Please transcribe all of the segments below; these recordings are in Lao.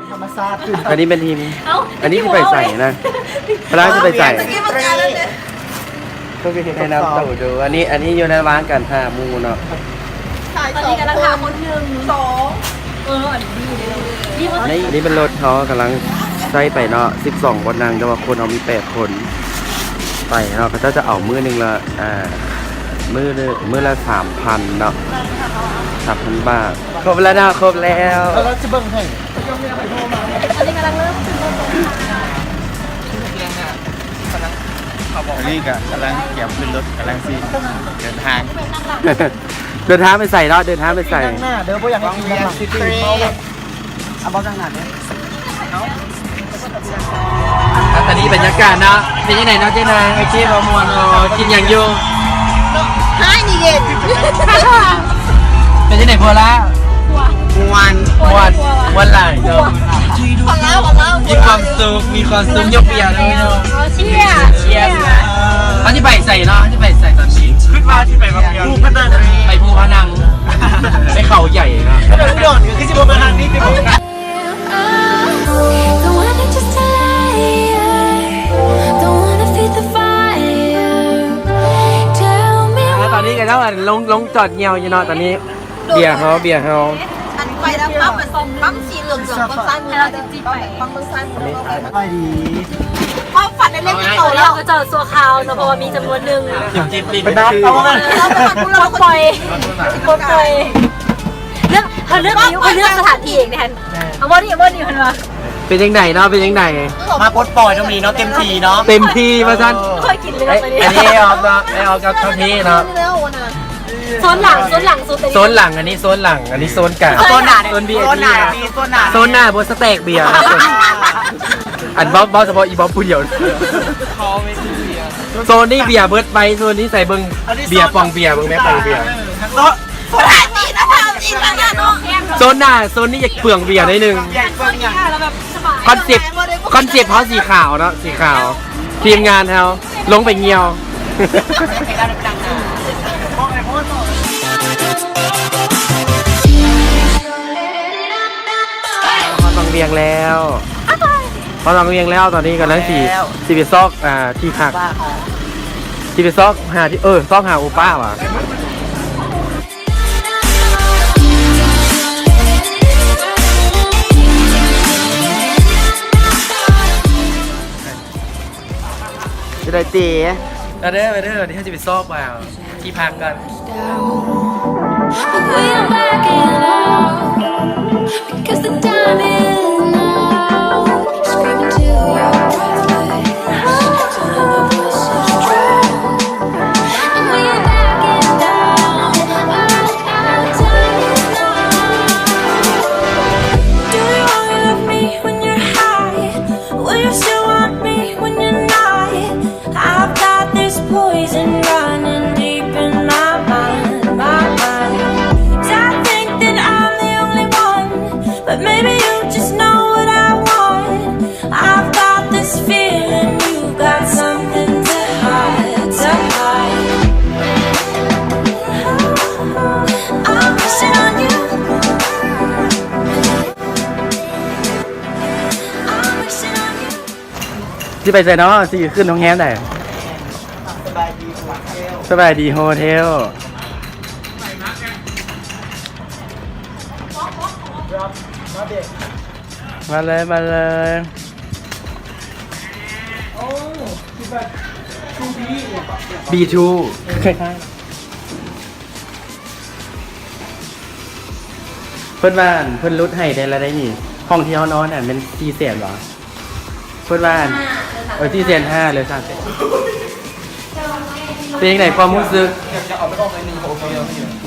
ທຳມະຊາດ. ອັນນີ້ແມ່ນທີມ ເອົ້າ ອັນນີ້ຊິໄປໃສນະ? ພະລາຊິໄປໃສ? ຕະກີ້ມັນກາຍແລ້ວເດ້. ແນະນຳໂຕດູ ອັນນີ້ ອັນນີ້ຢູ່ໃນລະຫວ່າງການຫາໝູ່ເນາະ. ຕອນນີ້ກຳລັງຫາຄົນໜຶ່ງ ສອງ ເອີ ອັນນີ້ຢູ່ໃນ ນີ້ ນີ້ເປັນລົດເຮົາກຳລັງໃຊ້ໄປເນາະ ສິບສອງບ່ອນນັ່ງ ແຕ່ວ່າຄົນເຮົາມີແປດຄົນໄປເນາະ. ເຂົາເຈົ້າຈະເອົາມື້ໜຶ່ງລະ ອ່າ ມື້ ມື້ລະສາມພັນເນາະ ສາມພັນບາດ. ຄົບແລ້ວເນາະ ຄົບແລ້ວ. ເອີ ເຮົາຈະເບິ່ງໃຫ້. ອັນນີ້ກຳລັງເລີ່ມຂຶ້ນລົດ. ອັນນີ້ກະກຳລັງກຽມຂຶ້ນລົດ ກຳລັງຊິເດີນທາງ. ເດີນທາງໄປໃສເນາະ? ເດີນທາງໄປໃສ? ນັ່ງໜ້າເດີ ບໍ່ຢາກໃຫ້ກິນຫຼັງ. ເອົາເບົາະນັ່ງໜ້າເດີ. ອ່ະ ຕອນນີ້ບັນຍາກາດເນາະ ເປັນຈັ່ງໃດເນາະເຈ້ນາງ? ໂອເຄບໍ່? ມ່ວນບໍ່? ກິນຫຍັງຢູ່? ຮ້າຍນີ້ເຢັນ. ເປັນຈັ່ງໃດໂພລາ? ມ່ວນ ມ່ວນ ມ່ວນຫຼາຍເນາະ. ຂອງລາວ ຂອງລາວ ມີຄວາມສຸກ ມີຄວາມສຸກ. ຍົກເບຍເລີຍ. ເຊຍ ເຊຍ. ເຮົາຊິໄປໃສເນາະ? ເຮົາຊິໄປໃສຕອນນີ້? ຄິດວ່າຊິໄປບາງຢ່າງ ພູພະນັງ. ໄປພູພະນັງ ໄປເຂົາໃຫຍ່ເນາະ. ອຸດອນກໍຄືຊິບໍ່ມາທາງນີ້ຕິ. Don't wanna just a liar. Don't wanna feed the fire. Tell me. ຕອນນີ້ກໍເຈົ້າ ອັນ ລົງ ລົງຈອດຍ່ຽວຢູ່ເນາະຕອນນີ້. ເບຍເຮົາ ເບຍເຮົາ. ອັນໄປແລ້ວ ປ້ຳ ປ້ຳສີເຫຼືອງໆ ເບິ່ງຊ້າຍມື ປ້ຳເບິ່ງຊ້າຍມື. ສະບາຍດີ. ຄວາມຝັນເລັກໆ ໂຕແລ້ວ ເຂົາເຈົ້າຊົ່ວຄາວເນາະ ເພາະວ່າມີຈຳນວນໜຶ່ງ. ໄປນັບເອົາ. ປົດປ່ອຍ ປົດປ່ອຍ. ເລືອກ ເຮົາເລືອກ ເຮົາເລືອກສະຖານທີ່ເອງແທນ. ເອົາບໍ່ນີ້ ເອົາບໍ່ນີ້ ເພິ່ນວ່າ. ເປັນຈັ່ງໃດເນາະ? ເປັນຈັ່ງໃດ? ມາປົດປ່ອຍຕົງນີ້ເນາະ ເຕັມທີ່ເນາະ ເຕັມທີ່ວ່າຊັ້ນ. ເອີ ຄ່ອຍກິນເລີຍ. ອັນນີ້ອອກເນາະ ໄດ້ອອກກັບເຂົາເທເນາະ. ໂຊນຫຼັງ ໂຊນຫຼັງສຸດ ໂຊນຫຼັງ. ອັນນີ້ໂຊນຫຼັງ ອັນນີ້ໂຊນກາງ. ໂຊນໜ້າ ໂຊນວີໄອພີ ໂຊນໜ້າ ໂຊນໜ້າ ໂຊນໜ້າບໍ່ສະແຕັກເບຍ. ອັນເວົ້າ ເວົ້າສະເພາະອີບອບຜູ້ດຽວ. ໂຊນນີ້ເບຍເບິດໄປ ໂຊນນີ້ໃສ່ເບິ່ງເບຍ ປ່ອງເບຍ ເບິ່ງແມ່ ປ່ອງເບຍ. ໂຊນໜ້າ ໂຊນນີ້ຢາກເປືອງເບຍໜ້ອຍໜຶ່ງ. ຄອນເຊັບ ຄອນເຊັບເຮົາສີຂາວເນາະ ສີຂາວ. ທີມງານເຮົາລົງໄປຍ່ຽວ. ຮອດວັງວຽງແລ້ວ ຮອດວັງວຽງແລ້ວ. ຕອນນີ້ກຳລັງຊິ ຊິໄປຊອກ ອ່າ ທີ່ພັກ ຊິໄປຊອກຫາທີ່ ເອີ ຊອກຫາໂອປ້າຫວາ. ຈະໄດ້ເຕະ ມາເດີ ມາເດີ ດຽວເຮົາຊິໄປຊອກວ່າທີ່ພັກກ່ອນ. We're backing out because the time is now. Screaming till your breath away till the voices drown. And we're backing down. Our, our time is now. Do you only love me when you're high? Will you still want me when you're not? I've got this poison running deep in my mind, my mind. 'Cause I think that I'm the only one, but maybe you just know what I want. I've got this feeling you've got something to hide, to hide. I'm missing on you. I'm missing on you. ຊິໄປໃສເນາະ? ຊິຂຶ້ນໂຮງແຮມໃດ? ສະບາຍດີໂຮເທວ ສະບາຍດີໂຮເທວ. ມາເລີຍ ມາເລີຍ. ບີທູ ຄ້າຍໆ ເພິ່ນວ່າ ເພິ່ນຫຼຸດໃຫ້ໄດ້ລະໄດ໋ນີ້. ຫ້ອງທີ່ເຮົານອນຫັ້ນແມ່ນສີ່ແສນຫວາ? ເພິ່ນວ່າ ເອີ ສີ່ແສນຫ້າ ເຫຼືອສາມແສນ. ເປັນຈັ່ງໃດຄວາມຮູ້ສຶກ?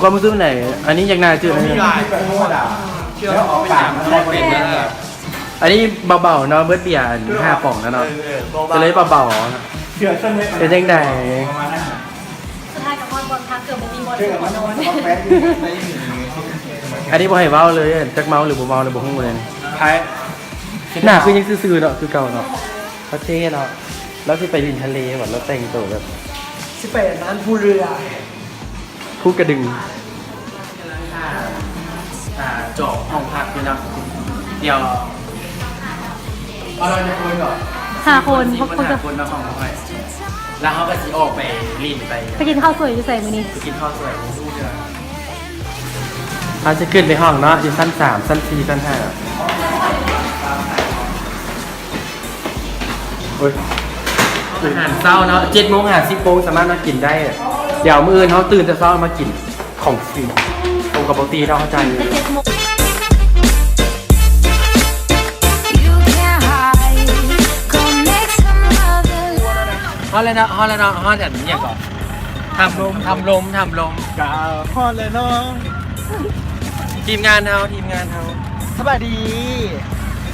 ຄວາມຮູ້ສຶກເປັນໃດ? ອັນນີ້ຢາກໜ້າຈື່ນະ. ອັນນີ້ເບົາໆເນາະ ເບິດເບຍອັນຫ້າປ່ອງແລ້ວເນາະ ກໍເລີຍເບົາໆ. ເປັນຈັ່ງໃດ? ສຸດທ້າຍກໍຮອດບ່ອນພັກ ເກືອບບໍ່ມີບ່ອນ ເກືອບບໍ່ນອນ. ອັນນີ້ບໍ່ໃຫ້ເວົ້າເລີຍ ຈັກເມົາຫຼືບໍ່ເມົາແລ້ວບໍ່ຮູ້ເລີຍ. ໜ້າຄືຍັງຊື່ໆເນາະ ຄືເກົ່າເນາະ. ໂອເຄເນາະ ລາວຊິໄປຫຼິ້ນທະເລຫວາ? ລາວແຕ່ງໂຕແບບ ຊິໄປອັນນັ້ນ ພູເຮືອ ພູກະດຶງ. ອ່າ ຈອງຫ້ອງພັກຢູ່ເນາະ. ດຽວເຮົານອນຈັກຄົນເກາະ? ຫ້າຄົນ. ສີ່ຄົນ ຫ້າຄົນເນາະ ຫ້ອງຂ້ອຍ. ແລ້ວເຮົາກໍຊິອອກໄປຫຼິ້ນໄປ ໄປກິນເຂົ້າສວຍຢູ່ໃສມື້ນີ້? ໄປກິນເຂົ້າສວຍຢູ່ເຮືອນ. ເຮົາຊິຂຶ້ນໄປຫ້ອງເນາະ ຢູ່ຊັ້ນສາມ ຊັ້ນສີ່ ຊັ້ນຫ້າ. ໂອ້ຍ ອາຫານເຊົ້າເນາະ ເຈັດໂມງຫາສິບໂມງສາມາດມາກິນໄດ້. ດຽວມື້ອື່ນເຮົາຕື່ນແຕ່ເຊົ້າມາກິນຂອງຟຣີ ຕົງກັບໂປຣຕີນເນາະ ເຂົ້າໃຈ. You can't hide, go make some other love. ຮອດແລ້ວເນາະ ຮອດແລ້ວເນາະ ຮອດອັນຫຍັງເກາະ? ຖ້ຳລົມ ຖ້ຳລົມ ຖ້ຳລົມ. ກະຮອດແລ້ວເນາະ. ທີມງານເຮົາ ທີມງານເຮົາ ສະບາຍດີ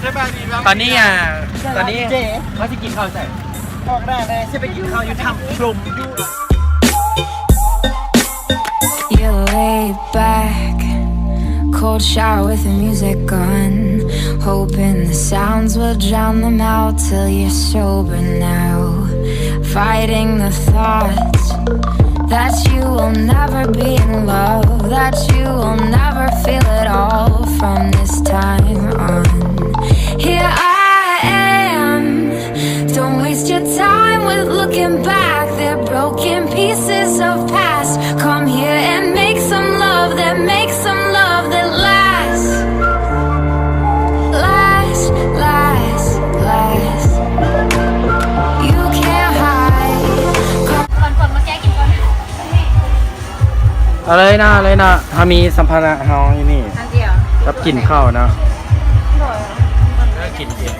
ສະບາຍດີ. ຕອນນີ້ ອ່າ ຕອນນີ້ ເຈ ເຮົາຊິກິນເຂົ້າໃສ? ບອກໄດ້ເລີຍ ຊິໄປກິນເຂົ້າຢູ່ຖ້ຳລົມຢູ່. You're laid back, cold shower with the music on, hoping the sounds will drown them out till you're sober now. Fighting the thoughts that you will never be in love, that you will never feel it all from this time on. Here I am, don't waste your time with looking back. They're broken pieces of past. Come here and make some love that, make some love that lasts. Last, last, last. You can't hide. ກ່ອນ ກ່ອນມາແກະກິນກ່ອນ. ເອົາເລີຍເນາະ ເອົາເລີຍເນາະ. ເຮົາມີສຳພາລະເຮົາຢູ່ນີ້ ອັນດຽວ ກັບກິນເຂົ້າເນາະ. ເອີ ກິນເອງ.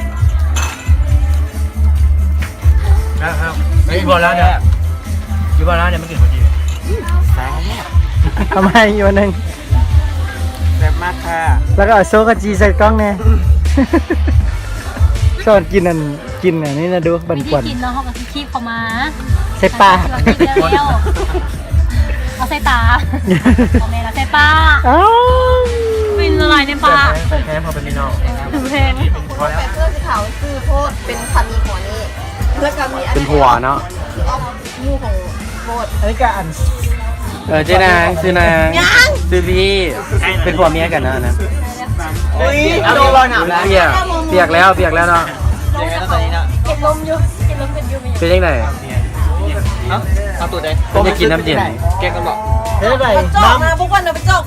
ແຊບ ຢູ່ບ່ອນລາວນີ້ ຢູ່ບ່ອນລາວນີ້ມັນກິນເຂົ້າຈີ່ ແຊບ. ເອົາໃໝ່ອີກອັນໜຶ່ງ. ແຊບມາກຄ່ະ. ແລ້ວກໍເອົາໂຊເຂົ້າຈີ່ໃສ່ກ້ອງແດ່. ສອນກິນອັນ ກິນອັນນີ້ນະດູ ບັນກວນ. ວິທີກິນເນາະ ເຮົາກໍຊິຄີບເຂົ້າມາ ໃສ່ປາກ ໃສ່ເຂົ້າ. ເອົາໃສ່ຕາ ເອົາແມ່ນລະໃສ່ປາກ. ອ້າວ ເປັນລະລາຍໃນປາກ. ແພງ ແພງ ພໍເປັນພີ່ນ້ອງ ແພງ. ພໍແລ້ວ ເສື້ອສີຂາວຊື່ໂພດ ເປັນສາມີຂອງອັນນີ້ ແລ້ວກໍມີອັນ ເປັນຜົວເນາະ ອອກ ໝູ່ຂອງໂພດ. ອັນນີ້ກໍອັນ ເອີ ເຈ້ນາງ ຊື່ນາງ ຍັງ ຊື່ວີ ເປັນຜົວເມຍກັນເນາະ ອັນນັ້ນ. ໂອ້ຍ ເອົາລົງລອຍນ້ຳແລ້ວ ປຽກ ປຽກແລ້ວ ປຽກແລ້ວເນາະ. ເກັບລົມຢູ່ ເກັບລົມກັນຢູ່. ເປັນຈັ່ງໃດ? ເອົ້າ ເອົາໂຕໃດ? ເພິ່ນຢາກກິນນ້ຳເຢັນ. ແກະກັນບໍ? ເຮັດໃດ? ມາຈອກນະ ພວກເພິ່ນນະ ໄປຈອກ.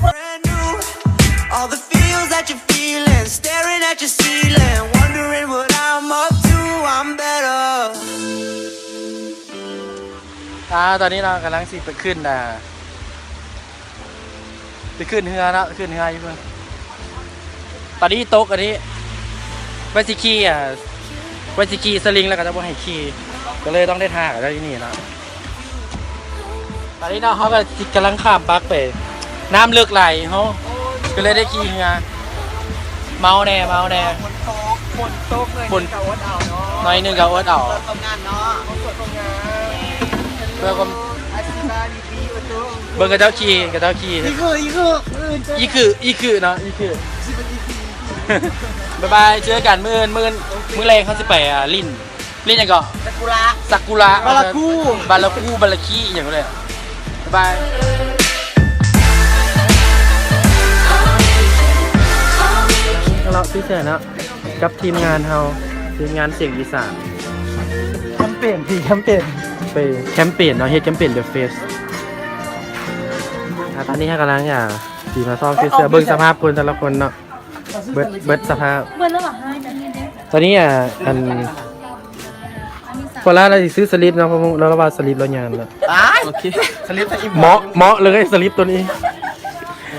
All the feels that you're feeling, staring at your ceiling, wondering what I'm up to, I'm better. ອ່າ ຕອນນີ້ເນາະ ກຳລັງຊິໄປຂຶ້ນ ອ່າ ໄປຂຶ້ນເຮືອເນາະ ຂຶ້ນເຮືອຢູ່ເພິ່ນ. ຕອນນີ້ຕົກອັນນີ້ ວ່າຊິຂີ່ ອ່າ ວ່າຊິຂີ່ສະລິງ ແລ້ວເຂົາເຈົ້າບໍ່ໃຫ້ຂີ່ ກໍເລີຍຕ້ອງໄດ້ຖ້າເຂົາເຈົ້າຢູ່ນີ້ເນາະ. ຕອນນີ້ເນາະ ເຮົາກໍຊິກຳລັງຂ້າມປາກໄປ ນ້ຳເລິກຫຼາຍ ເຮົາກໍເລີຍໄດ້ຂີ່ເຮືອ. ເມົາແດ່ ເມົາແດ່. ຝົນຕົກ ຝົນຕົກ ໜ້ອຍໜຶ່ງກໍອົດເອົາເນາະ ໜ້ອຍໜຶ່ງກໍອົດເອົາ ເພື່ອຄວາມສວຍຄວາມງາມ ເພື່ອຄວາມ ອາຊີບາ ເບິ່ງເຂົາເຈົ້າຂີ່ ເຂົາເຈົ້າຂີ່ ອີຄື ອີຄື ອີຄື ອີຄືເນາະ ອີຄື. ບາຍບາຍ ເຈີກັນມື້ອື່ນ ມື້ອື່ນ ມື້ແລງເຮົາຊິໄປ ອ່າ ຫຼິ້ນ ຫຼິ້ນຫຍັງເກາະ? ຊາກຸຣະ ຊາກຸຣະ ບາລາກູ ບາລາກູ ບາລາຄີ ອີ່ຫຍັງນີ້ແຫຼະ. ບາຍບາຍ ເນາະ ຊື່ເສືອເນາະ ກັບທີມງານເຮົາ ທີມງານສຽງອີສານ ແຄມເປນ ທີ່ແຄມເປນ ໄປແຄມເປນເນາະ ເຮັດແຄມເປນ The Fest. ອ່າ ຕອນນີ້ເຮົາກຳລັງ ອ່າ ຊິມາຊອກຊື່ເສືອ ເບິ່ງສະພາບຄົນແຕ່ລະຄົນເນາະ ເບິດ ເບິດສະພາບ ເບິດແລ້ວຫວາ? ຕອນນີ້ ອ່າ ອັນ ໂຄລາ ລາວຊິຊື້ສະລິບເນາະ ເພາະລາວວ່າສະລິບລາວຍານແລ້ວ. ໂອເຄ ສະລິບ ສະລິບ ເໝາະ ເໝາະເລີຍສະລິບໂຕນີ້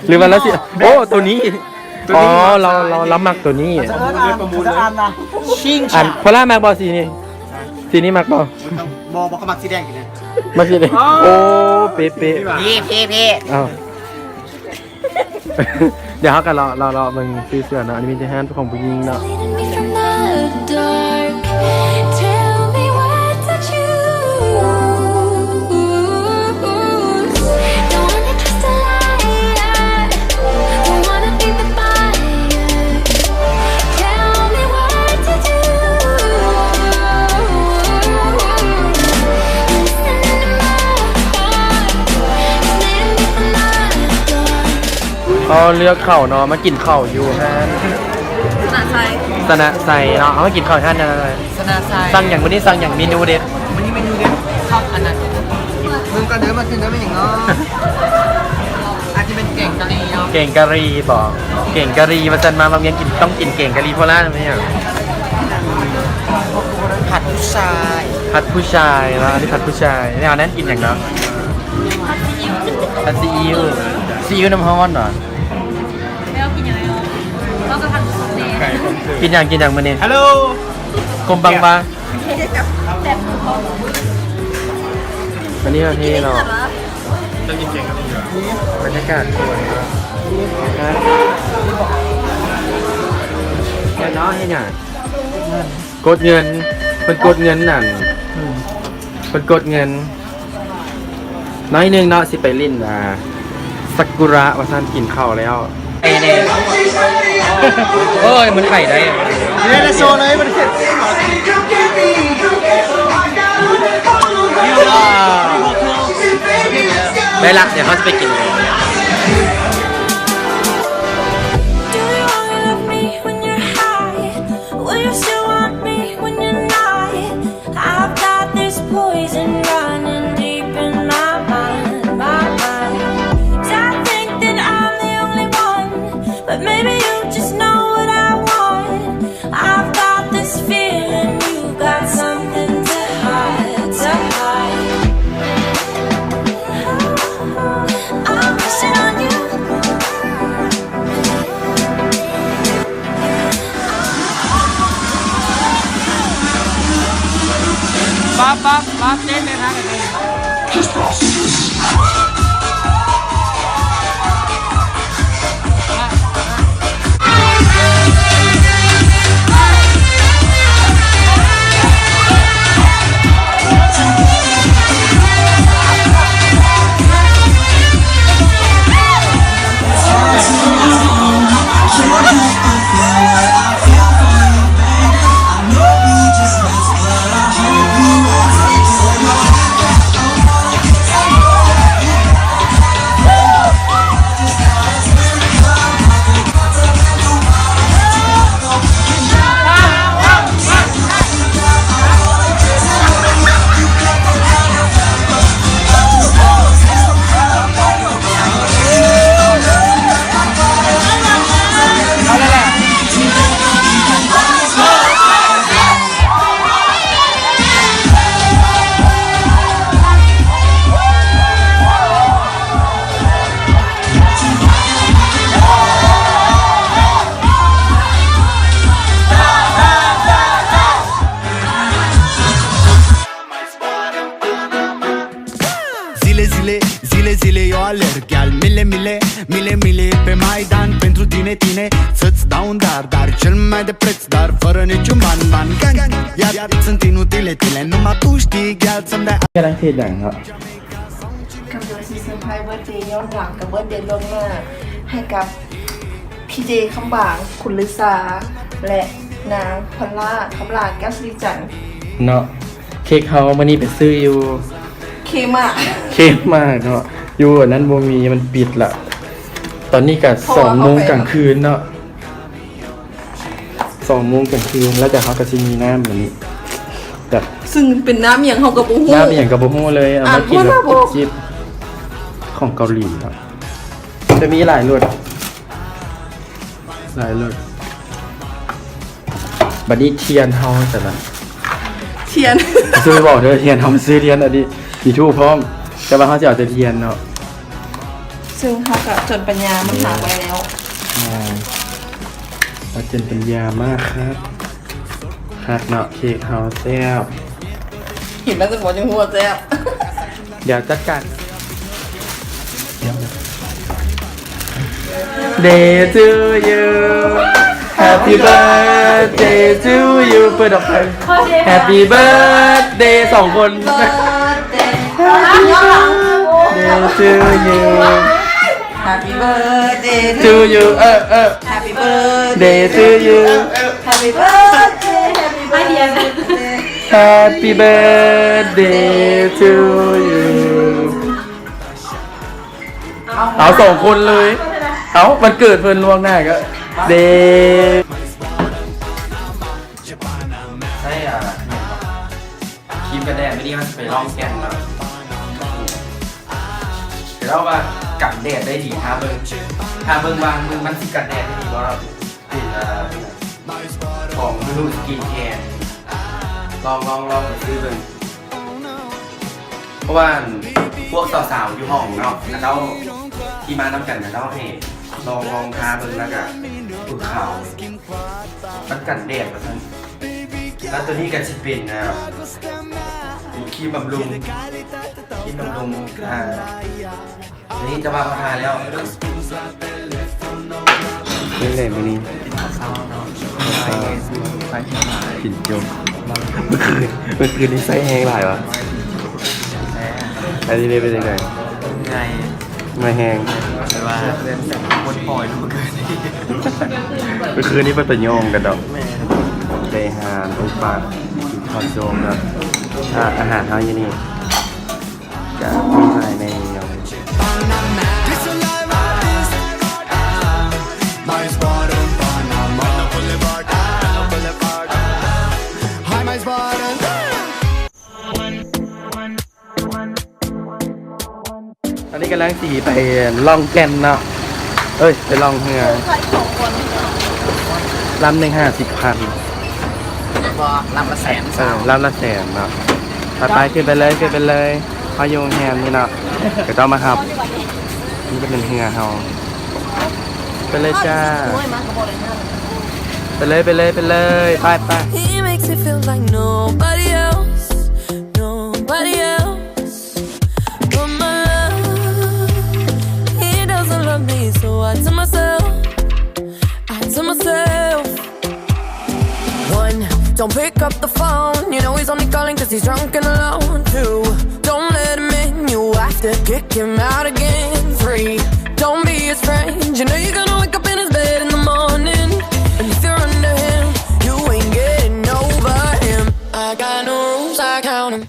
ຫຼືວ່າລາວຊິ ໂອ້ ໂຕນີ້. ອໍ ລາວ ລາວ ລາວມັກໂຕນີ້ ອັນ ໂຄລາ ມັກບໍ່ສີນີ້? ສີນີ້ມັກບໍ່? ບໍ່ ບໍ່ ເຂົາມັກສີແດງຢູ່ນະ ມັກສີແດງ. ໂອ້ ເປະໆ ເພ ເພ ເພ. ອ້າວ ດຽວເຮົາກໍເລາະ ເລາະ ເລາະເບິ່ງຊື່ເສືອເນາະ ອັນນີ້ມີແຕ່ຮ້ານຂອງຜູ້ຍິງເນາະ. Leading me from the dark, tell me what to choose. Don't wanna trust a liar, don't wanna be the buyer. Tell me what to do. Listen to my heart, it's leading me from the dark. ຂ ເຮົາເລືອກເຂົ້າເນາະ ມາກິນເຂົ້າຢູ່ຮ້ານຊະນະໄຊ ຊະນະໄຊເນາະ. ເຮົາມາກິນເຂົ້າຮ້ານນັ້ນ ຊະນະໄຊ. ສັ່ງຫຍັງ? ມື້ນີ້ສັ່ງຫຍັງ? ເມນູເດັດ ມື້ນີ້ເມນູເດັດ ເຂົ້າອັນນັ້ນ ເບິ່ງກ່ອນເດີ ມາກິນໄດ້ແມ່ນຫຍັງເນາະ? ອາດຈະເປັນແກງກະຫຼີ່ເນາະ ແກງກະຫຼີ່ບໍ? ແກງກະຫຼີ່ວ່າຊັ້ນ. ມາບາງວຽງກິນ ຕ້ອງກິນແກງກະຫຼີ່ໂຄລາດແມ່ນຫຍັງ? ຜັດຜູ້ຊາຍ ຜັດຜູ້ຊາຍເນາະ ອັນນີ້ຜັດຜູ້ຊາຍ. ແນວນັ້ນກິນຫຍັງເນາະ? ຜັດຊີອິ້ວ ຊີອິ້ວນ້ຳຮ້ອນເນາະ. ແລ້ວກິນຫຍັງເນາະ? ເຮົາກໍທັນສຸກແດ່. ກິນຫຍັງ? ກິນຫຍັງມື້ນີ້? ຮັລໂຫຼ ກົມບັງບາ. ອັນນີ້ເຮົາເຮັດເນາະ ບັນຍາກາດສວນເນາະ. ເຮັດເນາະ ເຮັດຫຍັງ? ກົດເງິນ ເພິ່ນກົດເງິນນັ້ນ ເພິ່ນກົດເງິນ. ໜ້ອຍໜຶ່ງເນາະ ຊິໄປຫຼິ້ນ ອ່າ ຊາກຸຣະວ່າຊັ້ນ. ກິນເຂົ້າແລ້ວ ໄດ້ແນ່. ໂອ້ຍ ມັນໄຂ້ໄດ້ ເດ້ ໂຊເລີຍ ມັນເຜັດ. ໄດ້ລະ ດຽວເຮົາຊິໄປກິນ. Do you only love me when you're high? Will you still want me when you're not? I've got this poison running deep in my mind, my mind. 'Cause I think that I'm the only one, but maybe you just know what I want. I've got this feeling you've got something to hide, to hide. I'm wishing on you. ປັບປັບປັບ ເຕັ້ນເລີຍທ່ານ. Zile, zile, zile, zile, eu alerg. Ia-l mile, mile, mile, mile pe Maidan. Pentru tine, tine, să-ți dau un dar, dar cel mai de preț, dar fără niciun ban, ban. Gang, gang, iar, iar sunt inutile tile. Numai tu știi, ia să-mi dai. ກຳລັງເຮັດຫຍັງເນາະ? ກຳລັງຊິເຊີໄພຣສ໌ເບີດເດຍ້ອນຫຼັງກັບເບີດເດລ່ວງໜ້າ ໃຫ້ກັບ ພີເຈ ຄຳບາງ ຄຸນລືຊາ ແລະ ນາງ ພອນລາ ຄຳຫຼ້າ ແກ້ວສິລິຈັນ ເນາະ. ເຄັກເຮົາມື້ນີ້ໄປຊື້ຢູ່ ເຄມາດ ເຄມາດເນາະ. ຢູ່ອັນນັ້ນບໍ່ມີ ມັນປິດລະ. ຕອນນີ້ກະສອງໂມງກາງຄືນເນາະ ສອງໂມງກາງຄືນ ແລ້ວກະເຮົາກະຊິມີນ້ຳອັນນີ້ ແບບ ຊຶ່ງເປັນນ້ຳອີ່ຫຍັງເຮົາກະບໍ່ຮູ້ ນ້ຳອີ່ຫຍັງກະບໍ່ຮູ້ເລີຍ. ເອົາມາກິນແບບຈິບຂອງເກົາຫຼີເນາະ. ຈະມີຫຼາຍລົດ ຫຼາຍລົດ. ບັດນີ້ທຽນເຮົາຊັ້ນນະ ທຽນ ຊິບອກເດີ ທຽນເຮົາຊື້ທຽນອັນນີ້ ມີທູບພ້ອມ ແຕ່ວ່າເຮົາຊິເອົາແຕ່ທຽນເນາະ. ຊຶ່ງເຮົາກະຈົນປັນຍາມາຫາໄວ້ແລ້ວ ອ່າ ເຮົາຈົນປັນຍາມາຄັກ ຄັກເນາະ. ເຄັກເຮົາແຊບ ເຫັນແລ້ວຈັ່ງບໍ່ຍັງຮູ້ວ່າແຊບ. ດຽວຈັດການ Day to you, Happy birthday to you. ເປີດອອກໄປ Happy birthday ສອງຄົນ Day to you, Happy birthday to you. ເອີ ເອີ Happy birthday to you, Happy birthday, Happy birthday, Happy birthday to you. ເອົາສອງຄົນເລີຍ. ເອົ້າ ວັນເກີດເພິ່ນລ່ວງໜ້າກໍເດ້. ໃຊ້ ອ່າ ຄຣີມກັນແດດ ມື້ນີ້ເຮົາຊິໄປລ່ອງແກ່ນເນາະ. ເຂົາເວົ້າວ່າກັນແດດໄດ້ດີ ຖ້າເບິ່ງ ຖ້າເບິ່ງວ່າມັນ ມັນຊິກັນແດດໄດ້ດີບໍ່ເນາະ. ເປັນ ເອີ ຂອງມະນຸດສະກິນແຄນ ລອງ ລອງ ລອງໄປຊື້ເບິ່ງ. ເພາະວ່າພວກສາວໆຢູ່ຫ້ອງເນາະ ເຂົາເຈົ້າທີ່ມານຳກັນ ເຂົາເຈົ້າໃຫ້ລອງ ລອງທາເບິ່ງ ແລ້ວກະເບິ່ງຂາວ ມັນກັນແດດວ່າຊັ້ນ. ແລ້ວໂຕນີ້ກະຊິເປັນ ອ່າ ເປັນຄຣີມບຳລຸງ ຄຣີມບຳລຸງ ອ່າ ນີ້ຈະວ່າເຮົາທາແລ້ວ ເປັນໃດມື້ນີ້? ກິນຈົບ. ເມື່ອຄືນ ເມື່ອຄືນນີ້ໃຊ້ແຮງຫຼາຍຫວາ? ອັນນີ້ເດເປັນຈັ່ງໃດ? ເມື່ອຍ ເມື່ອຍແຮງ ແຕ່ວ່າຄົນປ່ອຍເມື່ອຄືນນີ້ ເມື່ອຄືນນີ້ບໍ່ໄດ້ໂຍມກັນດອກ. ແມ່ນ ໄດ້ຫານໂອປາ ກິນຂ້າວໂຈມເນາະ. ອາ ອາຫານເຮົາຢູ່ນີ້ ກະມີຫຼາຍແນວ. ຕອນນີ້ກຳລັງຊິໄປລ່ອງແກ່ນເນາະ ເອີຍ ໄປລ່ອງເຮືອ. ລຳໜຶ່ງຫ້າສິບພັນ ບໍ່ ລຳລະແສນ. ເອີ ລຳລະແສນເນາະ. ໄປໆ ຂຶ້ນໄປເລີຍ ຂຶ້ນໄປເລີຍ. ເຮົາຢູ່ໂຮງແຮມນີ້ເນາະ ກະຕ້ອງມາຮັບ. ນີ້ກະເປັນເຮືອເຮົາ. ໄປເລີຍຈ້າ ໄປເລີຍ ໄປເລີຍ ໄປເລີຍ ໄປໆ. He makes me feel like nobody else, nobody else but my love. He doesn't love me, so I tell myself, I tell myself. One, don't pick up the phone. You know he's only calling 'cause he's drunk and alone. Two, don't let him in. You have to kick him out again. Three, don't be his friend. You know you're gonna wake up in his bed in the morning. And if you're under him, you ain't getting over him. I got no rules, I count 'em.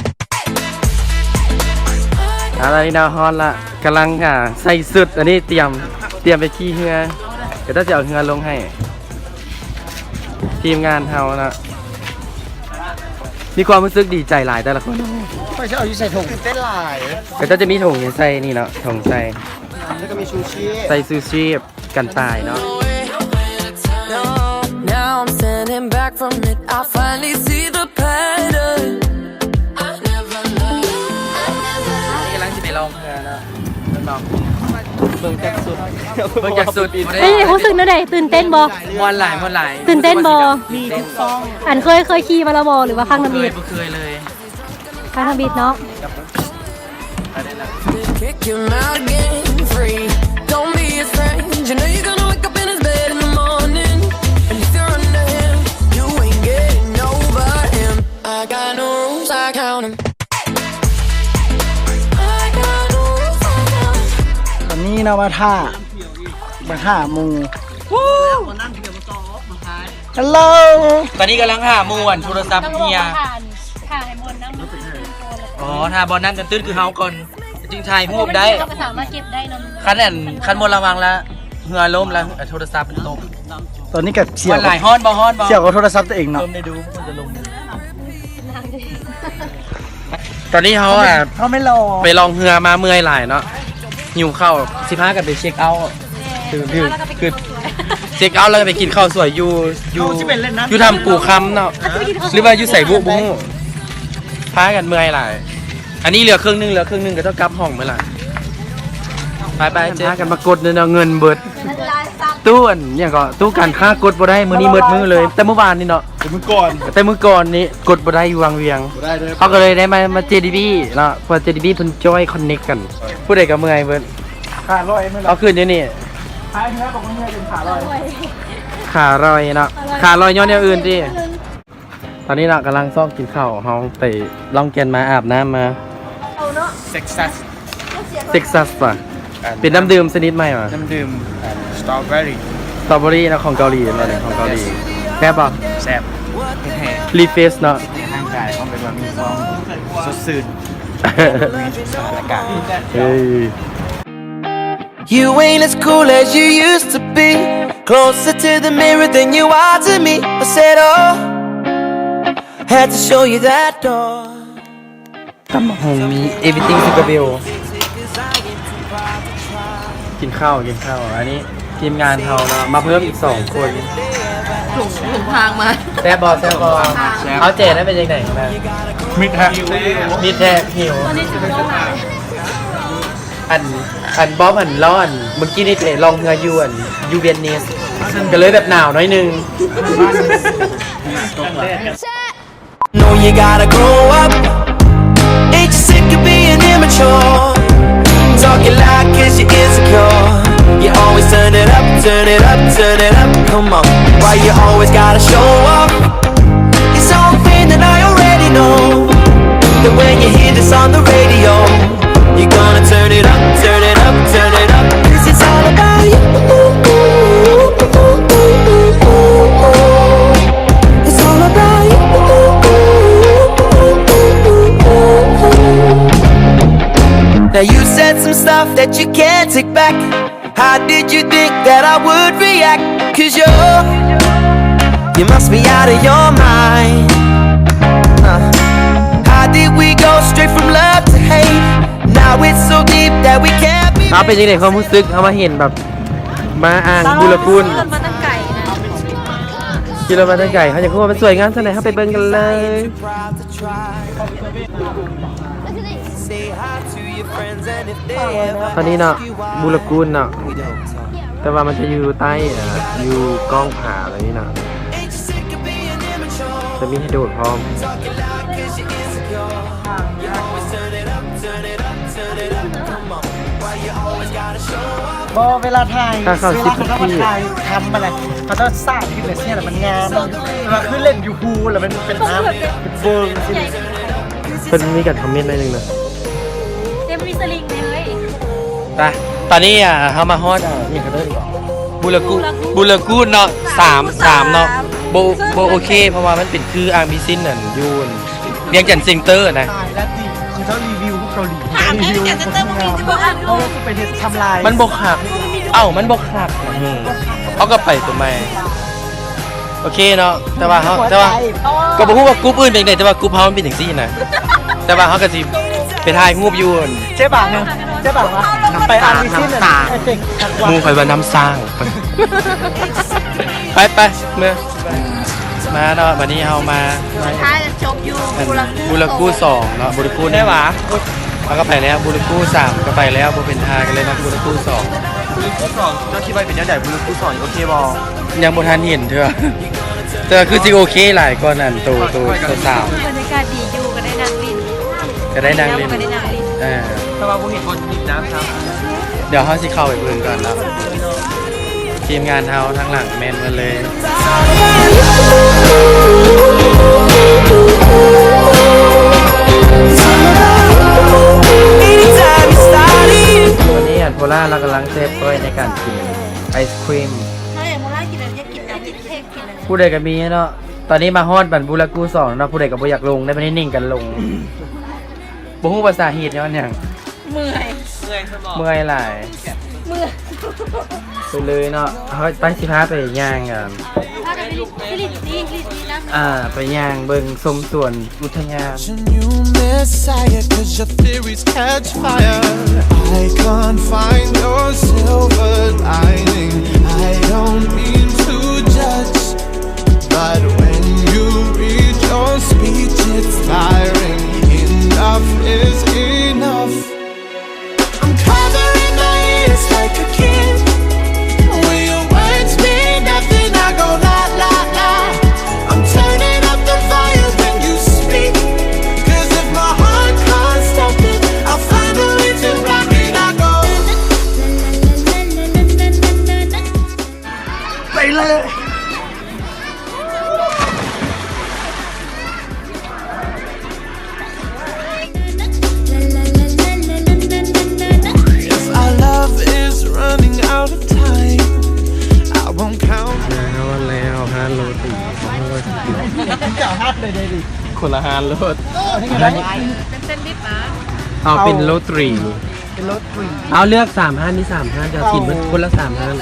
ເອົາລະ ນີ້ເນາະ ຮອດລະ ກຳລັງ ອ່າ ໃສ່ຊຸດ ອັນນີ້ຕຽມ ຕຽມໄປຂີ່ເຮືອ ກະຕ້ອງຊິເອົາເຮືອລົງໃຫ້ ທີມງານເຮົາເນາະ. ມີຄວາມຮູ້ສຶກດີໃຈຫຼາຍແຕ່ລະຄົນ. ຂ້ອຍຊິເອົາຢູ່ໃສ່ຖົງ ຕື່ນເຕັ້ນຫຼາຍ. ກະຕ້ອງຈະມີຖົງໃສ່ນີ້ເນາະ ຖົງໃສ່ ແລ້ວກະມີຊູຊີບ ໃສ່ຊູຊີບ ກັນຕາຍເນາະ. Now I'm standing back from it. I finally see the pattern. I never know. ກຳລັງຊິໄປລ່ອງເຮືອເນາະ ເບິ່ງຈັກຊຸດ ເບິ່ງຈັກຊຸດ. ເປັນ ຮູ້ສຶກແນວໃດ? ຕື່ນເຕັ້ນບໍ່? ມ່ວນຫຼາຍ ມ່ວນຫຼາຍ. ຕື່ນເຕັ້ນບໍ່? ອັນເຄີຍ ເຄີຍຂີ່ມາແລ້ວບໍ່ ຫຼືວ່າຄັ້ງທຳອິດ? ບໍ່ເຄີຍເລີຍ. ຄັ້ງທຳອິດເນາະ. ຕອນນີ້ເນາະ ມາຖ້າ ມາຖ້າໝູ່. ຮາໂລ ຕອນນີ້ກຳລັງຖ້າໝູ່ ອັນໂທລະສັບເຮຍ. ຖ້າໃຫ້ມ່ວນນຳ. ອໍ ຖ້າບ່ອນນັ້ນກະຕື່ນຄືເຮົາກ່ອນ ຈຶ່ງຖ່າຍຮູບໄດ້. ຄັນ ອັນ ຄັນບໍ່ລະວັງລະ ເຮືອລົ້ມລະ ໂທລະສັບມັນຕົກ. ຕອນນີ້ກະສຽວ ຮ້ອນບໍ່? ຮ້ອນບໍ່? ສຽວກວ່າໂທລະສັບຕົວເອງເນາະ. ຕອນນີ້ເຮົາ ເຮົາໄປລ່ອງເຮືອມາເມື່ອຍຫຼາຍເນາະ ຫິວເຂົ້າ ຊິພາກັນໄປເຊັກເອົາ. ຄື ຄື ຄືເຊັກເອົາແລ້ວກະໄປກິນເຂົ້າສວຍຢູ່ ຢູ່ ຢູ່ຖ້ຳປູຄຳເນາະ ຫຼືວ່າຢູ່ໃສບຸ ບໍ່ຮູ້. ພາກັນເມື່ອຍຫຼາຍ. ອັນນີ້ເຫຼືອເຄິ່ງໜຶ່ງ ເຫຼືອເຄິ່ງໜຶ່ງ ກະຕ້ອງກັບຫ້ອງເມື່ອຫຼາຍ. ໄປໆ ພາກັນມາກົດເນາະ ເງິນເບິດ. ຕູ້ ອັນຫຍັງເກາະ ຕູ້ການຄ້າກົດບໍ່ໄດ້ ມື້ນີ້ໝົດມື້ເລີຍ ແຕ່ມື້ວານນີ້ເນາະ. ແຕ່ມື້ກ່ອນ ແຕ່ມື້ກ່ອນນີ້ກົດບໍ່ໄດ້ ຢູ່ວັງວຽງ. ເຮົາກະເລີຍໄດ້ມາ ມາເຈດີບີເນາະ ເພາະວ່າເຈດີບີເພິ່ນຈອຍຄອນເນັກກັນ. ຜູ້ໃດກະເມື່ອຍເບິດ. ຂາລອຍມື້ ເອົາຄືນຢູ່ນີ້ ຂາລອຍເນາະ ຂາລອຍຍ້ອນແນວອື່ນຕິ. ຕອນນີ້ເນາະ ກຳລັງຊອກກິນເຂົ້າ ເຮົາໄປລ່ອງແກ່ນມາ ອາບນ້ຳມາ. ເທັກຊັສ ເທັກຊັສຫວາ? ເປັນນ້ຳດື່ມຊະນິດໃໝ່ຫວາ? ນ້ຳດື່ມ ສະຕໍເບີຣີ ສະຕໍເບີຣີເນາະ ຂອງເກົາຫຼີເນາະ ຂອງເກົາຫຼີ. ແຊບບໍ່? ແຊບ. ຣີເຟຣຊເນາະ ໃຫ້ຮ່າງກາຍເຮົາແບບວ່າມີຄວາມສົດຊື່ນ ມີສະພາບອາກາດ. ເອີ. You ain't as cool as you used to be. Closer to the mirror than you are to me. I said, oh, had to show you that door. ຕຳບັກຫຸ່ງມີ everything ຊິກະເບວ ກິນເຂົ້າ ກິນເຂົ້າ. ອັນນີ້ທີມງານເຮົາເນາະ ມາເພີ່ມອີກສອງຄົນ ຫຼົງ ຫຼົງທາງມາ. ແຊບບໍ່? ແຊບບໍ່? ແຊບ. ເອົາ ເຈນັ້ນເປັນຈັ່ງໃດ? ມິດແທ້ ມິດແທ້ ຫິວ. ຕອນນີ້ຊິບໍ່ໄດ້ຫຼາຍ. ອັນ ອັນບອມ ອັນລາວ ອັນມື້ກີ້ນີ້ໄປລ່ອງເຮືອຢູ່ ອັນ ຢູ່ເວນິສ ກໍເລີຍແບບໜາວໜ້ອຍໜຶ່ງ. Know you gotta grow up. Ain't you sick of being immature? Talking loud 'cause you're insecure. You always turn it up, turn it up, turn it up. Come on. Why you always gotta show off? It's all a feeling I already know. That when you hear this on the radio, you're gonna turn it up, turn it up, turn it up. 'Cause it's all about you. It's all about you. Now you said some stuff that you can't take back. How did you think that I would react? 'Cause you're, you must be out of your mind. Uh, how did we go straight from love to hate? Now it's so deep that we can't be. ເອົາ ເປັນຈັ່ງໃດຄວາມຮູ້ສຶກ ເຮົາມາເຫັນແບບ ມາອ່າງບູລະກູນ ມາຕັ້ງໄກນະ ຂີ່ລົດມາຕັ້ງໄກ ເຮົາຢາກຮູ້ວ່າມັນສວຍງາມສ່ຳໃດ ເຮົາໄປເບິ່ງກັນເລີຍ. ຕອນນີ້ເນາະ ບູລະກູນເນາະ ແຕ່ວ່າມັນຈະຢູ່ໃຕ້ ເອີ ຢູ່ກ້ອງຜາແບບນີ້ເນາະ ຈະມີໃຫ້ໂດດພ້ອມ. ບໍ່ ເວລາຖ່າຍ ຖ້າເຂົາ ເວລາເຂົາ ຊິ ເຂົາຖ່າຍທຳຫັ້ນແຫຼະ ເຂົາຈະສ້າງຂຶ້ນແບບນີ້ແຫຼະ ມັນງາມ ແຕ່ວ່າຄືເຫຼັ້ນຢູ່ພູແລ້ວມັນເປັນນ້ຳ ເປັນເວີງຊີ້. ເພິ່ນມີການຄອມເມັນໜ້ອຍໜຶ່ງນະ ເຕັມມີສະລິງເລີຍ. ໄປ ຕອນນີ້ ອ່າ ເຮົາມາຮອດ ອ່າ ອີ່ຫຍັງເອີ້ນ ບູລະກູ ບູລະກູເນາະ ສາມ ສາມເນາະ ບໍ່ ບໍ່ໂອເຄ ເພາະວ່າມັນເປັນຄືອ່າງບີຊິນນັ້ນ ຢູ່ວຽງຈັນເຊັນເຕີນະ. ຕາຍແລ້ວຕິ ຄືເຈົ້າຣີວິວພວກເກົາຫຼີ ຖາມແນ່ ວຽງຈັນເຊັນເຕີ ບໍ່ມີ ເອົາໄປເຮັດທຳລາຍ ມັນບໍ່ຄັກ. ເອົ້າ ມັນບໍ່ຄັກ ອືມ ເຮົາກໍໄປຕົວໃໝ່. ໂອເຄເນາະ ແຕ່ວ່າເຮົາ ແຕ່ວ່າ ກໍບໍ່ຮູ້ວ່າກຸ່ມອື່ນເປັນຈັ່ງໃດ ແຕ່ວ່າກຸ່ມເຮົາມັນເປັນຈັ່ງຊີ້ນະ ແຕ່ວ່າເຮົາກໍຊິໄປຖ່າຍຮູບຢູ່ ເຈບາງ ເຈບາງວະ ໄປອ່ານວິຊິນ ໄອເຕັກ ໝູ່ຂ້ອຍວ່ານ້ຳສ້າງ. ໄປ ໄປ ເມືອ ມາເນາະ ບັດນີ້ເຮົາມາ ສຸດທ້າຍກໍຈົບຢູ່ ອັນ ບູລະກູ ບູລະກູສອງເນາະ ບູລະກູ ໄດ້ຫວາ ເຮົາກໍໄປແລ້ວ ບູລະກູສາມກໍໄປແລ້ວ ບໍ່ເປັນທ່າກັນເລີຍເນາະ ບູລະກູສອງ. ບູລະກູສອງ ເຈົ້າຄິດວ່າເປັນແນວໃດ? ບູລະກູສອງໂອເຄບໍ່? ຍັງບໍ່ທັນເຫັນເທື່ອ ແຕ່ວ່າຄືຊິໂອເຄຫຼາຍກວ່ານັ້ນ ໂຕ ໂຕ ໂຕສາມ. ບັນຍາກາດດີຢູ່ ກໍໄດ້ນັ່ງຫຼິ້ນ ກໍໄດ້ນັ່ງຫຼິ້ນ ກໍໄດ້ນັ່ງຫຼິ້ນ ເອີ ແຕ່ວ່າບໍ່ເຫັນບ່ອນ ດຽວເຮົາຊິເຂົ້າໄປເບິ່ງກ່ອນເນາະ ທີມງານເຮົາທາງຫຼັງແມ່ນໝົດເລີຍ. ຕອນນີ້ອັນໂພລາລາວກຳລັງແຊບກ້ອຍໃນການກິນໄອສຄຣີມ. ເຮົາຢາກໂພລາກິນອັນ ຢາກກິນອັນ ກິນເຄ້ກ ກິນອັນ ຜູ້ໃດກໍມີເນາະ. ຕອນນີ້ມາຮອດບັນບູລາກູສອງແລ້ວເນາະ ຜູ້ໃດກໍບໍ່ຢາກລົງ ໄດ້ບັນນີ້ນິ່ງກັນລົງ. ບໍ່ຮູ້ວ່າສາເຫດຍ້ອນຫຍັງ. ເມື່ອຍ ເມື່ອຍສະໝອງ ເມື່ອຍຫຼາຍ ເມື່ອຍ ໄປເລີຍເນາະ. ເຮົາໄປ ຊິພາໄປຍ່າງ ອ່າ ພາກັນໄປຫຼິ້ນ ຫຼິ້ນ ຫຼິ້ນ ຫຼິ້ນນ້ຳ ອ່າ ໄປຍ່າງເບິ່ງຊົມສວນອຸທະຍານ. New Messiah, 'cause your theories catch fire. I can't find your silver lining. I don't mean to judge. But when you read your speech, it's tiring. Enough is enough. I'm covering my ears like a kid. When your words mean nothing, I go la, la, la. I'm turning up the volume when you speak. 'Cause if my heart can't stop it, I'll find a way to rock it. I go. ໄປເລີຍ. If our love is running out of time, I won't count. ມາຮອດແລ້ວ ຮ້ານໂຣຕີ. ເຈົ້າຮັດເລີຍເດ. ຄົນລະຮ້ານໂລດ. ເປັນແຊນດວິດນະ. ເອົາເປັນໂຣຕີ. ເອົາເລືອກສາມຮ້ານ ມີສາມຮ້ານ ເຈົ້າກິນເບິດຄົນລະສາມຮ້ານ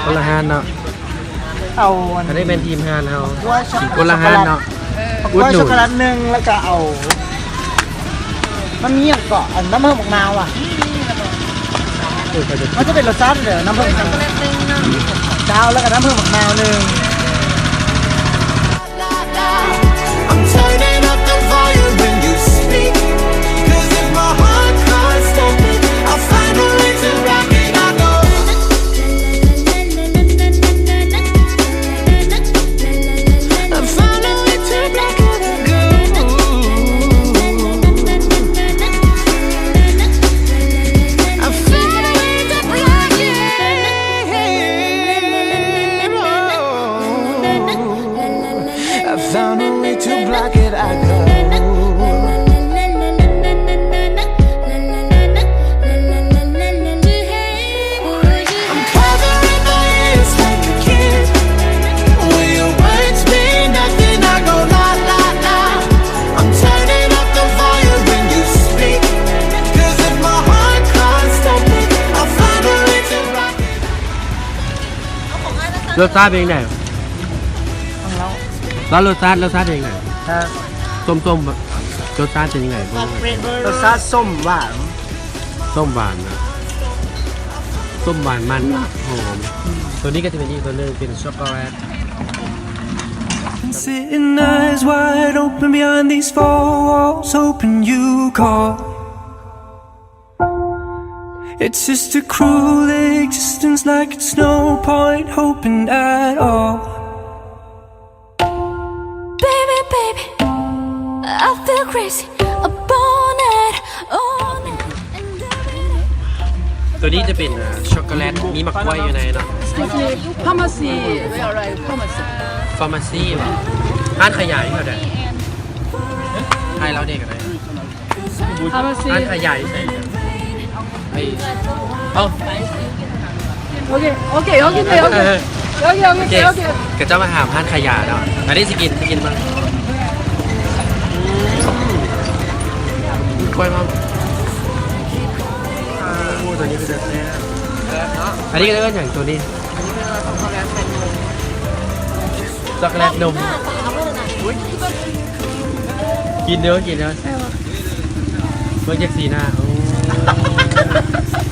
ຄົນລະຮ້ານເນາະ. ເອົາອັນ ອັນນີ້ແມ່ນທີມຮ້ານເຮົາ ບົວ ກິນຄົນລະຮ້ານເນາະ ອຸດໜູນ ຊັອກໂກແລັດໜຶ່ງ ແລ້ວກະເອົາ ມັນມີຫຍັງເກາະ ອັນນ້ຳເຜິ້ງບັກນາວອະ ເອີ ມັນຈະເປັນລົດຊາດເດີ ນ້ຳເຜິ້ງບັກນາວ ເຈົ້າ ແລ້ວກະນ້ຳເຜິ້ງບັກນາວໜຶ່ງ. I'm turning up the volume when you speak, 'cause if my heart can't stop it, I'll find a way to rock it. I go. I found a way to rock it, I go. I found a way to rock it. I found a way to block it, I go. I'm covering my ears like a kid. When your words mean nothing, I go la, la, la. I'm turning up the volume when you speak. 'Cause if my heart can't stop it, I'll find a way to rock it. ລົດຊາດເປັນຈັ່ງໃດ? ຟັງແລ້ວ ແລ້ວລົດຊາດ ລົດຊາດເປັນຈັ່ງໃດ? ຮະ ສົ້ມໆ ລົດຊາດເປັນຈັ່ງໃດ? ລົດຊາດສົ້ມຫວານ ສົ້ມຫວານນະ ສົ້ມຫວານມັນຫອມ. ໂຕນີ້ກະຈະເປັນອີກໂຕໜຶ່ງ ເປັນຊັອກໂກແລັດ. Sitting eyes wide open behind these four walls, hoping you call. It's just a cruel existence, like it's no point hoping at all. Baby, baby, I feel crazy. I want it, own it, and every day. ໂຕນີ້ຈະເປັນ ເອີ ຊັອກໂກແລັດ ມີໝາກກ້ວຍຢູ່ໃນເນາະ. Excuse me, pharmacy. Where are you? Pharmacy. Pharmacy ຫວາ? ຮ້ານຂາຍຢາຢູ່ແຖວໃດ? ໃຫ້ລາວເດັກກະໄດ້. ຮ້ານຂາຍຢາຢູ່ໃສ? ເອີ ໂອເຄ ໂອເຄ ໂອເຄ ໂອເຄ ໂອເຄ ໂອເຄ ເຂົາເຈົ້າມາຖາມຮ້ານຂາຍຢາເນາະ. ອັນນີ້ຊິກິນ ຊິກິນເບິ່ງ ກ້ວຍມາ. ໂອ້ ໂຕນີ້ເປັນແບບແຊບ. ອັນນີ້ເອີ້ນຫຍັງໂຕນີ້? ຊັອກໂກແລັດນົມ. ກິນເດີ ກິນເດີ. ເບິ່ງຈາກສີໜ້າ ໂອ້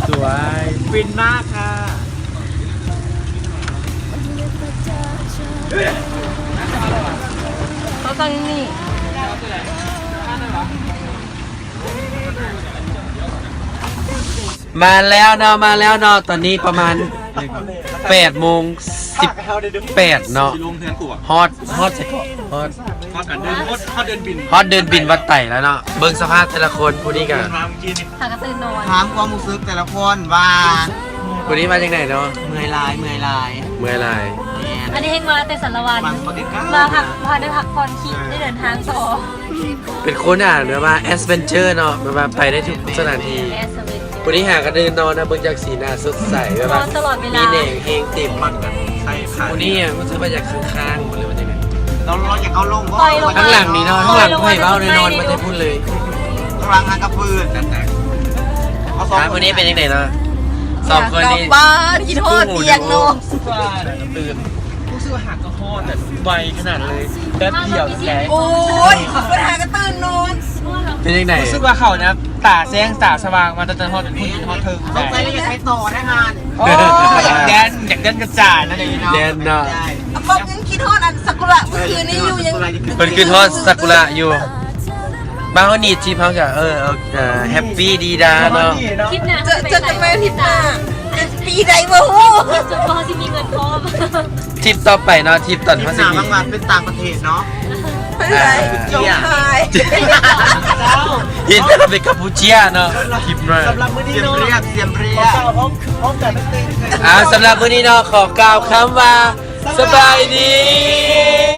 ສວຍ ຟິນມາກຄ່ະ. ເຂົາສັ່ງນີ້. ມາແລ້ວເນາະ ມາແລ້ວເນາະ. ຕອນນີ້ປະມານແປດໂມງສິບແປດເນາະ. ຮອດ ຮອດໃສເກາະ? ຮອດ ຮອດອັນເດີນ ຮອດ ຮອດເດີ່ນບິນ ຮອດເດີ່ນບິນວັດໄຕແລ້ວເນາະ. ເບິ່ງສະພາບແຕ່ລະຄົນ. ຜູ້ນີ້ກະຫາກະຕື່ນນອນ. ຖາມຄວາມຮູ້ສຶກແຕ່ລະຄົນວ່າ ຜູ້ນີ້ວ່າຈັ່ງໃດເນາະ? ເມື່ອຍຫຼາຍ ເມື່ອຍຫຼາຍ ເມື່ອຍຫຼາຍ. ແມ່ນ ອັນນີ້ແຮ່ງມາແຕ່ສາລະວັນ ມາພັກ ມາໄດ້ພັກຜ່ອນ ໄດ້ເດີນທາງຕໍ່. ເປັນຄົນ ອ່າ ແບບວ່າແອັດເວັນເຈີເນາະ ແບບວ່າໄປໄດ້ທຸກສະຖານທີ່. ຜູ້ນີ້ຫາກະຕື່ນນອນນະ ເບິ່ງຈາກສີໜ້າສົດໃສ ແບບວ່າມີແຮງເຕັມ. ຜູ້ນີ້ຮູ້ສຶກວ່າຢາກຄ້າງໆ ບໍ່ ຫຼືວ່າຈັ່ງໃດ? ຂ້າງຫຼັງນີ້ເນາະ ຂ້າງຫຼັງຂ້ອຍເວົ້າແນ່ນອນ ມາແຕ່ພຸ້ນເລີຍ. ຂ້າງຫຼັງຫາກະປືນ. ອ່າ ຜູ້ນີ້ເປັນຈັ່ງໃດເນາະ? ສອງຄົນນີ້ ບ້ານ ຄິດຮອດ ຢາກນອນ. ຕື່ນ ຮູ້ສຶກວ່າຫາກະຮອດແບບໄວຂະໜາດເລີຍ ແປັບດຽວນີ້ແຫຼະ. ໂອ້ຍ ເພິ່ນຫາກະຕື່ນນອນ. ເປັນຈັ່ງໃດ? ຮູ້ສຶກວ່າເຂົານະ ຕາແຈ້ງຕາສະຫວ່າງມາຕັ້ງແຕ່ຮອດພຸ້ນ ຮອດເທິງ. ສົງໄສລະຢາກໄປຕໍ່ໄດ້ຫັ້ນ. ໂອ້ຍ ຢາກແດນ ຢາກແດນກະຈາຍນັ້ນເອງເນາະ. ແດນເນາະ. ອາປອບຍັງຄິດຮອດອັນຊາກຸລະມື້ຄືນນີ້ຢູ່ ຍັງ ເພິ່ນຄິດຮອດຊາກຸລະຢູ່. ມາຮອດນີ້ທຣິບເຮົາກະ ເອີ ເອີ ແຮັບປີ້ດີດາເນາະ. ທຣິບໜ້າ ເຈີກັນໃໝ່ທຣິບໜ້າ. ເປັນປີໃດບໍ່ຮູ້ ຈົນກວ່າເຮົາຊິມີເງິນພ້ອມ. ທຣິບຕໍ່ໄປເນາະ ທຣິບຕອນເຮົາຊິມີ ຫວັງວ່າເປັນຕ່າງປະເທດເນາະ. ໄປໃສ? ອ່າ ຈົງໄປ ເຮັດໄປກຳປູເຈຍເນາະ. ທຣິບໜ້າ ສຳລັບມື້ນີ້ເນາະ ສຽມເຣຍ ສຽມເຣຍ ຂໍກ່າວພ້ອມ ພ້ອມກັນ. ອ່າ ສຳລັບມື້ນີ້ເນາະ ຂໍກ່າວຄຳວ່າ ສະບາຍດີ.